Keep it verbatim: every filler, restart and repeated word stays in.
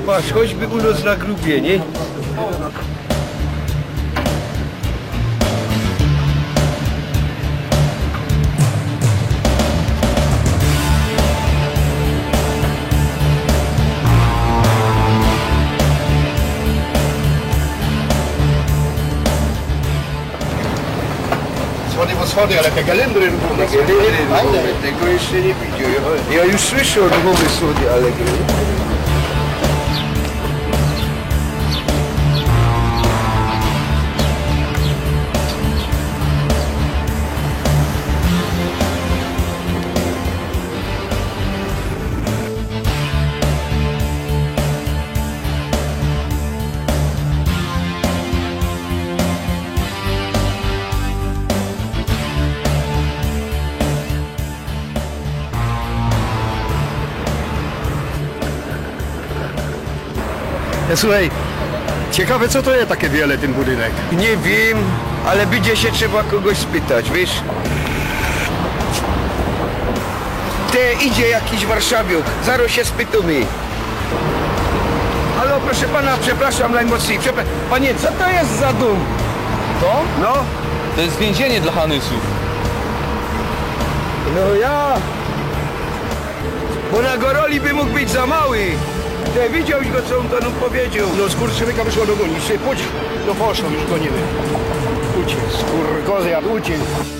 Patrz, choćby u nos na grubie, nie? Schody, bo schody, ale te gelindry ruchome. Te gelindry ruchome, tego jeszcze nie widział. Ja, ja już słyszał ruchome schody, ale gelindry. E, słuchej, ciekawe, co to je takie wiele, ten budynek? Nie wiym, ale bydzie sie trzeba kogoś spytać, wiysz? Te, idzie jakiś warszawiok, zaro sie spytōmy. Halo, proszę pana, przepraszam najmocniej. Przepra- Panie, co to jest za dom? To? No. To jest więzienie dla Hanysów. No ja. Bo na goroli by mōg być za mały. Ty widziałeś go, co on tam powiedział? No, skurczybyka wyszło dogonić. Ty, pójdź do foszu, już go nie wiem. Uciekł, skurkozy, jak uciekł.